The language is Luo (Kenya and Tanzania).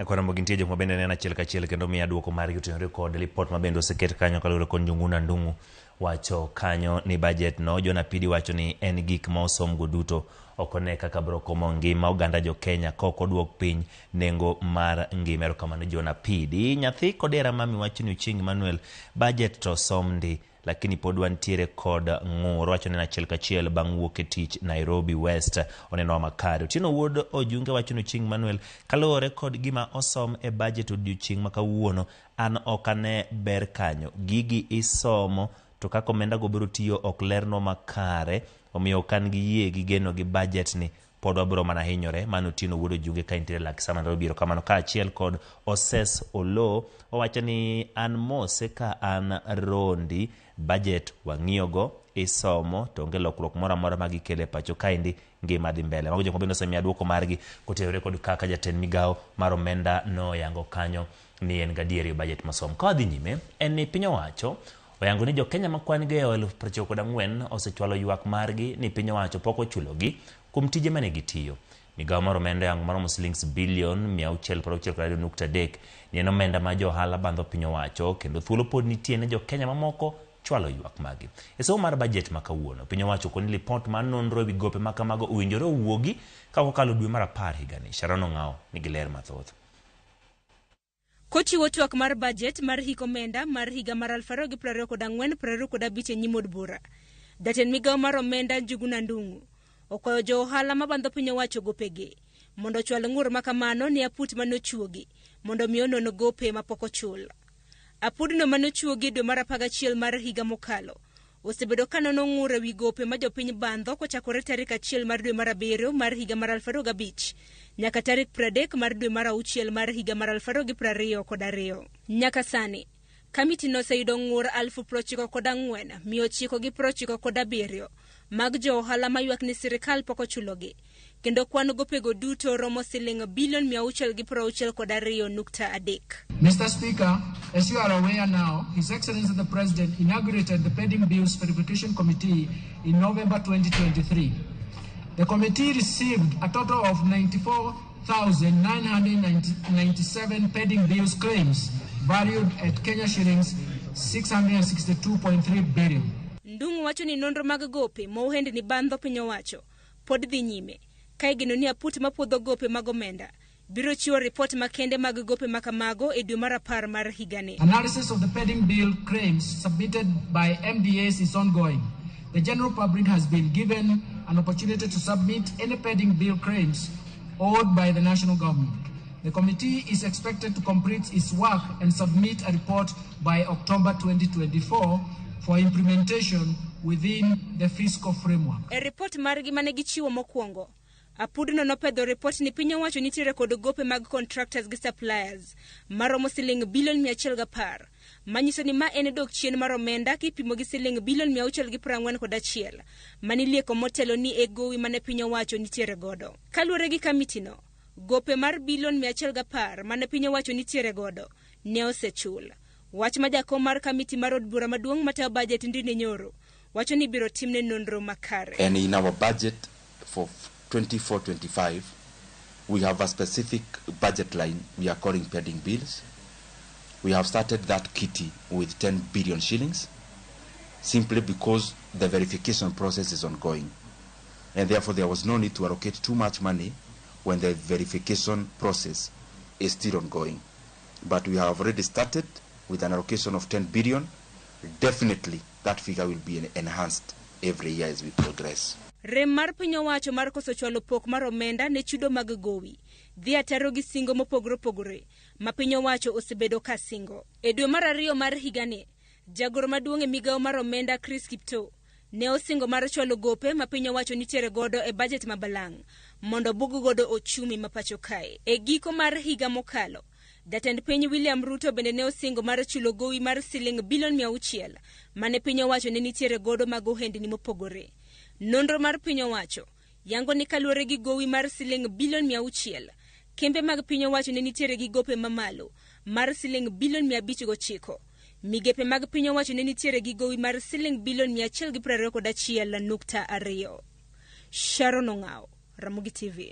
Nyakwar gintie jok ma bende neno achiel kachiel kendo miya duoko margi otenore kod lipot ma bende oseket kanyo kaluwore kod Njuguna Ndung'u wacho kanyo ni budget no John Apidi wacho ni en gik ma osomgo duto ok one kaka biro komo ngima oganda jo Kenya ka ok oduok piny nengo mar ngima. Erokamano John Apidi. Nyathi Kodera mami wacho ni Ochieng' Emmanuel budget to osom ndi lakini pod wantiere kod ng'ur wacho ni en achiel kachiel bang' wuok e tich Nairobi West onenowa makare. Otieno Wuod Ojunge wacho ni Ochieng' Emmanuel kaluwore kod gima osom e budget odiochieng' ma kawuono an ok ane ber kanyo. Gigi isomo to kaka omenda go biro tiyo ok lernwa makare omiyo ok an gi yie gi geno gi budget ni pod wabiro mana hinyore. Mano Otieno Wuod Ojunge ka intiere Lakisama Nairobi. Erokamano kaachiel kod Oses Oloo owacho ni an mose ka an Rondi budget wang'iyogo isomo to onge lokruok moro amora ma gikelo e pacho kaendi ngima dhi mbele. Mago jok ma bende osemiya duoko margi kotenore kod kaka jatend migawo mar omenda noyango kanyo ni en gadieri e budget mosom. Ka wadhi nyime en ni piny owacho oyango ni jo Kenya ma kwan gi 94,000 osechwalo ywak margi ni piny owacho pok ochulogi kuom tije mane gitiyo. Migawo mar omenda oyango maromo silings bilion 662.3 ni en omenda ma jo ohala bandho piny owacho kendo thuolo pod nitie ne jo Kenya mamoko chwalo ywak magi. E somo mar budget ma kawuono, piny owacho koni lipot mar nonro ewi gope ma kamago owinjore owuogi ka ok okalo dwe mar 10 higani. Sharon Ong'awo nigi ler mathoth. Kochiwo twak mar budget mar hik omenda mar higa mar 2024-2025 e nyim od bura, jatend migawo mar omenda Njuguna Ndung'u okwayo jo ohala mabandho piny owacho gopegi mondo ochwal ng'ur makamano ne aput manochuogi mondo mi onon gope mapok ochul. Apudno manochuogi e dwe mar 11 mar higa mokalo osebedo ka nono ng'ur ewi gope ma jopiny bandho kochakore tarik 1 mar dwe mar 7 mar higa mar 2005 nyaka tarik 30 mar dwe mar 6 mar higa mar 2022. Nyaka sani, kamiti no oseyudo ng'ur 94,997 mag jo ohala maywak ni sirikal pok ochulogi, kendo kwan gopego duto romo siling bilion 662.3. Mr. Speaker, as you are aware now, His Excellency the President inaugurated the Pending Bills Verification Committee in November 2023. The committee received a total of 94,997 pending bills claims valued at Kenya shillings 662.3 billion. Ndung'u wacho ni nonro mag gope ma ohendni bandho piny owacho pod dhi nyime ka igeno ni aput mapuodho gope mag omenda biro chiwo ripot makende mag gope makamago e dwe mar 10 mar higani. Analysis of the pending bill claims submitted by MDAs is ongoing. The general public has been given an opportunity to submit any pending bill claims owed by the national government. The committee is expected to complete its work and submit a report by October 2024 for implementation within the fiscal framework. E ripot margi mane gichiwo mokwongo, apudno nopedho ripot ni piny owacho nitiere kod gope mag contractors gi suppliers maromo siling bilion 110, manyiso ni ma en dok chien mar omenda kipimo gi siling bilion 641 manilieko motelo ni e gowi mane piny owacho nitiere godo. Kaluwore gi kamitino, gope mar bilion 110 mane piny owacho nitiere godo ne osechul. Wach ma jakom mar kamiti mar od bura maduong' matayo budget Ndindi Nyoro wacho ni ibiro timne nonro makare. And in our budget for 24-25, we have a specific budget line we are calling pending bills. We have started that kitty with 10 billion shillings, simply because the verification process is ongoing. And therefore there was no need to allocate too much money when the verification process is still ongoing. But we have already started with an allocation of 10 billion. Definitely that figure will be enhanced every year as we progress. Rem mar piny owacho mar koso chwalo pok mar omenda ne chudo mag gowi dhi ataro gi singo mopogore opogore ma piny owacho osebedo ka singo. E dwe mar 2 mar higani, jagoro maduong' e migawo mar omenda Chris Kiptoo ne osingo mar chwalo gope ma piny owacho nitiere godo e budget ma balang' mondo bug godo ochumi ma pacho kae. E giko mar higa mokalo, jatend piny William Ruto bende ne osingo mar chulo gowi mar siling bilion 600 mane piny owacho ne nitiere godo mag ohendni mopogore. Nonro mar piny owacho yango ni kaluwore gi gowi mar siling bilion 600, kembe mag piny owacho ne nitiere gi gope mamalo mar siling bilion 509. Migepe mag piny owacho ne nitiere gi gowi mar siling bilion 121.2. Sharon Ong'awo, Ramogi TV.